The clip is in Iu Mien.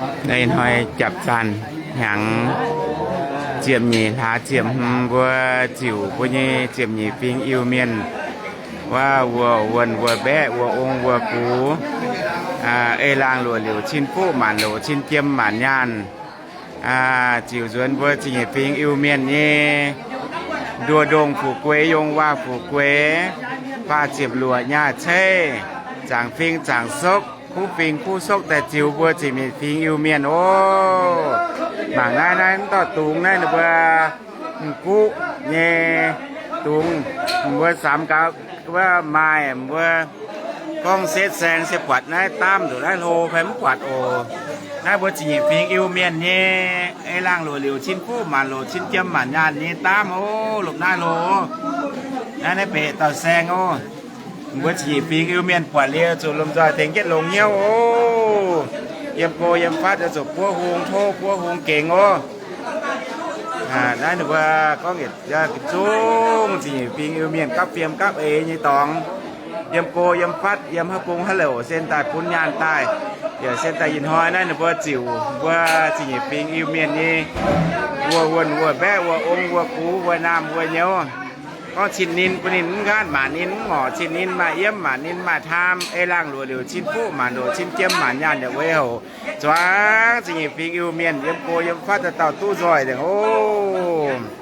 Ih hnoi japv zanc hnyangx ziepc nyeic hlaax ziepc hmz mbuo ziouc mbuo nyei ziepc nyeic fingx Iu-Mienh, wuov wuov wuonh wuov mbaeqv wuov ong wuov gux, ei laangh luoqc liuc cin fuqv maanc loc cin jiem maanc nyaanh, ziouc nzuonx mbuo ziepc nyeic fingx Iu-Mienh nyei nduoh ndongh fuqv gueix yongh waac fuqv gueix, faah ziepc luoqc nyaah ceiv, zaangc fing zaangc sokv, kuv fing kuv sokv daaih ziux mbuo ziepc nyeic fingx Iu-Mienh oc. Mangc naaiv, naaiv mv dorh dungz naaiv ninh mbuo m'guqv nyei dungz, mbuo samx gaax wuov maaih mbuo gorngv setv saeng se buatc naaiv daamv nduqc naaiv hlo fai mv buatc oc. Naaiv mbuo ziepc nyeic fingx Iu-Mienh nyei ei laangh luoqc liuc cin fuqv maanc loc cin jiem maanc nyaanh nyei daamv oc, lomh naaiv hlo. Naaiv, naaiv beic dauh saeng oc. Mbuo ziepc nyeic fingx Iu-Mienh buatc liuz zuqc lomh nzoih tengx jienv longx hnyouv oc. Yiem go yiem fatv zuqc buov hung tov buov hung gengx oc. Naaiv ninh mbuo gorngv yietc zungv ziepc nyeic fingx Iu-Mienh gapv fiem gapv eix nyei dorngx, yiem go yiem fatv yiem haaix bung haaix louc sen daaih bun nyaanh daaih. Yaac sen daaih ih hnoi naaiv ninh mbuo ziouc mbuo ziepc nyeic fingx Iu-Mienh nyei wuov wuonh wuov mbaeqv wuov ong wuov gux wuov naamh wuov nyouz. Gorngv cin ninh bun ninh mv nqaatv maanc ninh mv ngorc, cin ninh maaih yiem maanc ninh maaih htaam, ei laangh luoqc liuc cin fuqv maanc loc cin jiem maanc nyaanh yaac weic houc zuangx ziepc nyeic fingx Iu-Mienh yiem go yiem fatv dauh dauh duqv nzoih nzengc oc.